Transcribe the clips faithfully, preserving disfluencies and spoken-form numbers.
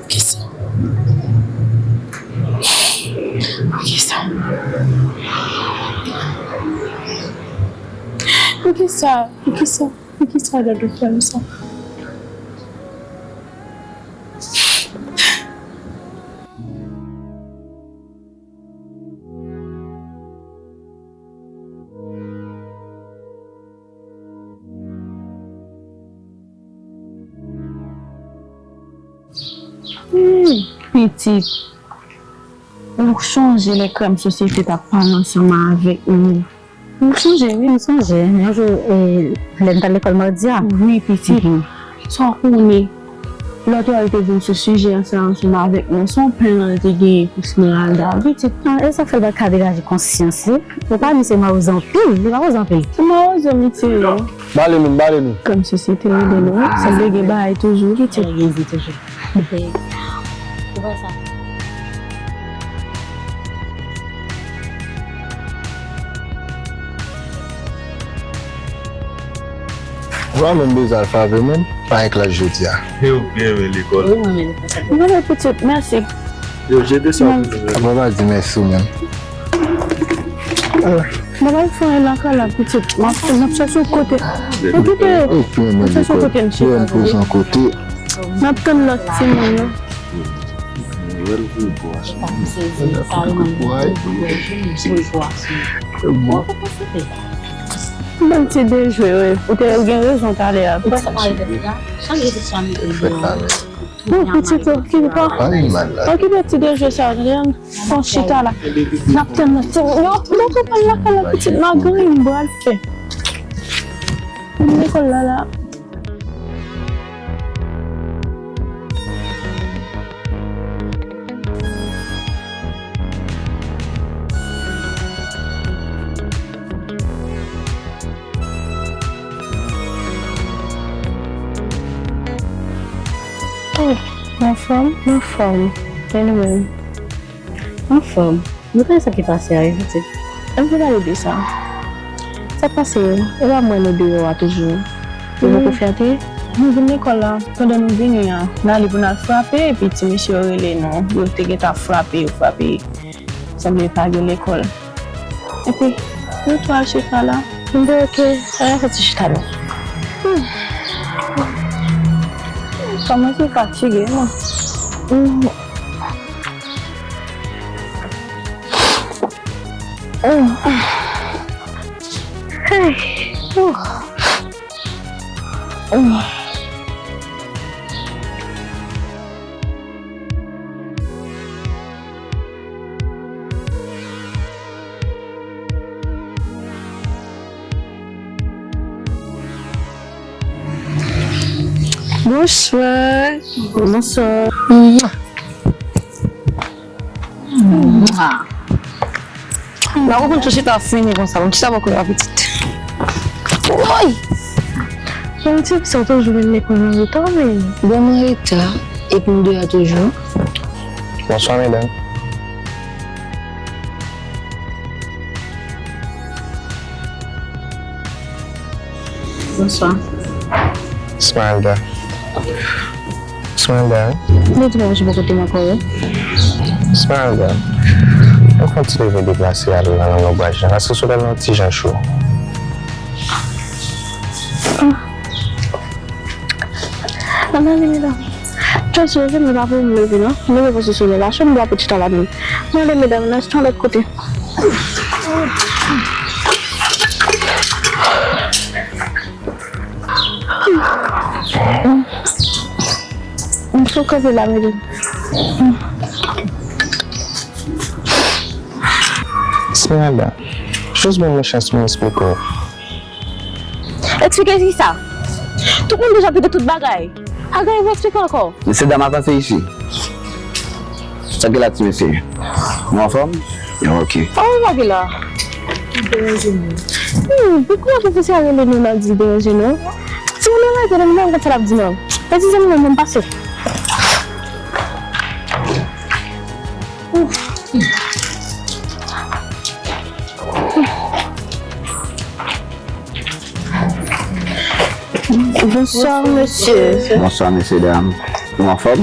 Poukisa? Poukisa? Poukisa? Poukisa? Poukisa Dadou fè m sa? Hmm, pitit, ou chonje lè Krèm Sosyete t ap pale ansanm avèk nou? M sonje, wi. M sonje. Yon jou, e, lè m t al lekòl madi a. Wi, pitit. Mhm. Sa w konnen, lòt yo al te vin sou sijè sa ansanm avèk nou. Se yon plen li te genyen pou Smeralda. Pitit, ah, e sa fè l pa ka degaje konsyans li. Ou pa di se mawozo anpil, li mawozo anpil. Se mawozo m itire. Bale nou, bale nou. Kòmsi se te rele nou, wi. Sanble gen bagay toujou, pitit. Gen zi toujou. Ou wè sa? Ou pa menm bezwen al frape moun, pa gen klas jodi a. Yo byen renmen lekòl. Wi, mwen menm. Mwen pitit, mèsi. Yo, jete sa pou nou. Papa di mèsi ou menm. Mwen al fè yon lakay la, pitit. M ap, m ap chèche yon kote. Okipe. Ou byen renmen lekòl. M ap chèche yon kote m chita. Byen poze yon kote. M ap tann lòt timoun yo. Bèl ti dejwe, wi. Ou te gen rezon talè a. Ou pitit, okipe pa. Okipe ti dejwe sa, tande. Fon chita la. N ap tann lòt timoun yo. Yo, m poko pral lakay la, pitit, m a griyen m pral fè. Pou lekòl la, la. Oh, anfòm, anfòm. E nou menm? Anfòm. Nou konnen sa ki pase a, wi, pitit. Ann pa pale de sa. Sa k pase, e pa m wè nou deyò a toujou. Ou poko fè antre? Nou vin lekòl la, pandan nou vini an, n ale pou n al frape, epi ti mesye yo rele nou. Yo te gentan ap frape, yo frape. Sanble pa gen lekòl. Epi, nou tou al chita la. M te oke, ann fè ti chita non. Hmm. Kòmanse fatige, non. Hmm. Oh. Hey. Oh. Oh. Bonswa. Bonswa. Mwa. Nan ou konn sou chita fini konsa, bon, chita bò kote a pitit. Woy! Yon ti sa toujou vin lekòl an reta, men. Bon, mwen reta, epi m deyò toujou. Bonswa, medam. Bonswa. Smeralda. Smeralda, wi. Mwen di mwen poko te ankò, wi. Smeralda, mwen fè yon ti leve deplase ale nan, nan lòbwaj la, paske solèy la yon ti jan cho. Ah. Ann ale, medam. Jezi, leve, mwen pa pou m leve, non. Leve paske solèy la cho, m dwe pran ti tan la, non. Mwen ale, medam, nan yon lòt kote. M sou kanpe la, medam. Smeralda, jis ban mwen chans pou m esplike w. Eksplike kisa? Tout moun deja tande tout bagay. Agay, ou eksplike ankò. Mesye dam, avanse isi. Sa ki la, ti mesye? Nou anfòm? Yo, oke. Sa w lage la? Deranje nou. Hmm, poukisa pwofesè a rele nou nan di deranje nou? Si nou rete, nou menm konn sa l ap di nou. Mezanmi, mwen menm pase. Bonswa, mesye. Bonswa, mesye dam. Nou anfòm?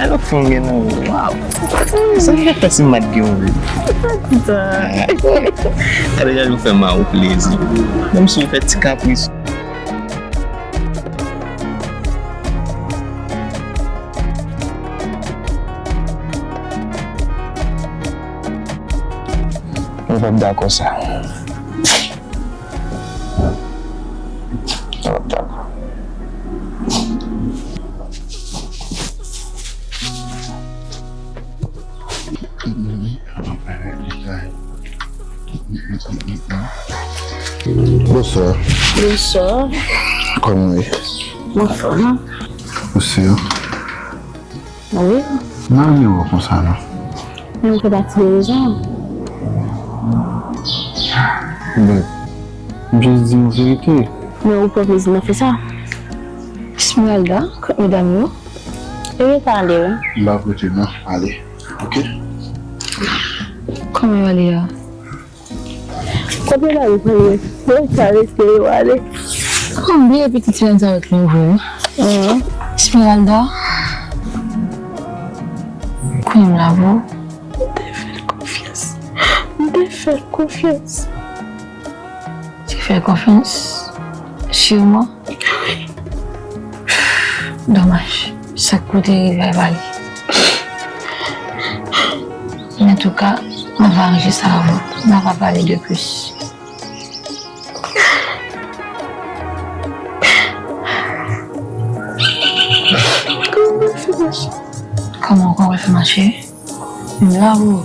Alò fè m gen nan, waw. Sa m fè si m pa t gen yon wi. Gade jan nou fè Mawou plezi. Menm si w fè ti kapris. Mwen p ap dakò sa. Mwen p ap dakò. Bonswa. Bonswa. Kòman w ye? M anfòm. Ou si? Wi. M pa renmen wè w konsa non. Men m fè pati de rezon. Bon, m jis di w verite. Men ou pa oblize nan fè sa. Esmeralda, kot medam yo? Yo rete ale wi. M pa kote non, ale. Ok. Kòman yo ale a? Kote la yo prale? Yo ka rete yo ale. Konbyen pitit sèn sa yo t nouvo? Esmeralda. Kwenm la vo. M te fè l konfyans. M te fè l konfyans. Te fè l konfyans? Siman? Domaj, sa k pou te rive a pa li. Men antouka, mwen va ranje sa avan. N a pa pale de plis. Kòman w konn fè mache? Kòman w konn fè mache? M la pou ou.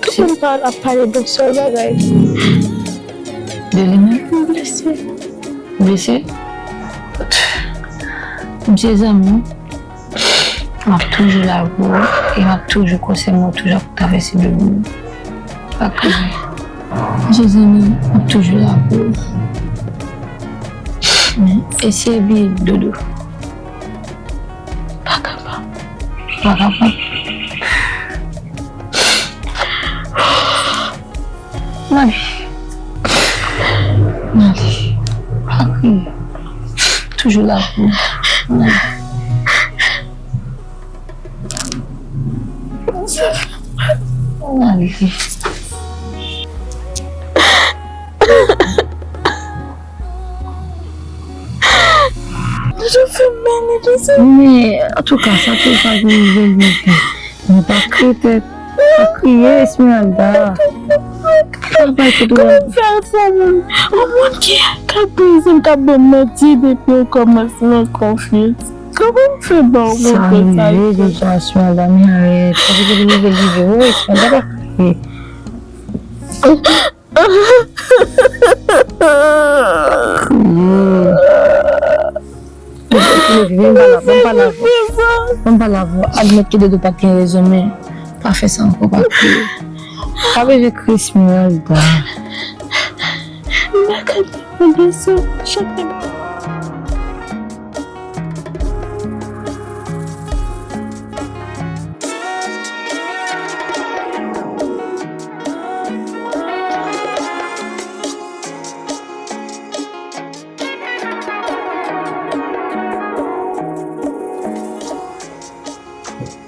Tout moun pa ap pale de yon sèl bagay. De li menm? M blese. Blese? M se zanmi w. M ap toujou la pou ou. E m ap toujou konsène w, toujou ap travèse de ou. Pa kriye. M se zanmi w, m ap toujou la pou ou. Men eseye bliye dodo. Pa kapab. Pa kapab. Mali. Mali. Pa kriye. Toujou la pou ou. Mali. Mali. Yo fè m mal, yo se. Men, antouka, sa tou sa ki rive, rive. Men pa kriye tèt. Pa kriye, Esmeralda. Pa bay kote w. Kòman fè l fè moun? Yon moun ki ka brize m, ka ban m manti depi okòmansman konfyans. Kòman m fè ba w konfyans sa? Sa rive deja, Esmeralda, men arèt. Sa ki rive, rive. Wi, Esmeralda, pa kriye. Kriye. Vin pa la, vin pa la. Vin pa la. Admèt ke Dodo pa t gen rezon, men pa fè sa ankò, pa kriye. Pa bezwen kriye, Esmeralda. M pa ka tande sa. Chak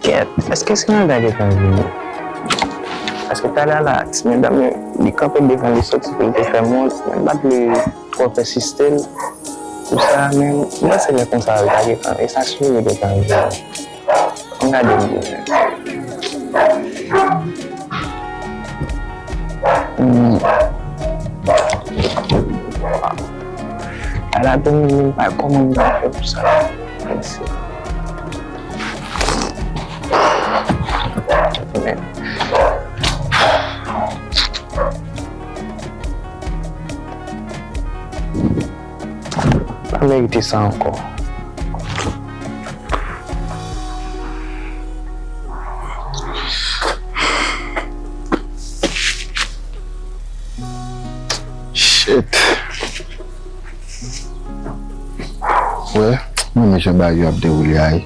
Kèt, èske Esmeralda gentan vini? Paske talè a la, ti medam yo, li kanpe devan, li soti pou l te fè m wont, men m pa t vle twò pèsiste l pou sa, men m panse lè konsa l ta gentan, e sa sure gentan vini. Ann gade m byen. Hmm. Ala tou m pa kòman m ta fè pou sa. Mèsi. Men. Pa merite sa ankò. Shit. Wè, mwen renmen jan bagay yo ap dewoule a wi.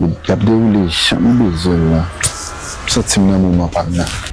Y ap dewoule jan m bezwen l lan. M santi m nan moman pa m nan.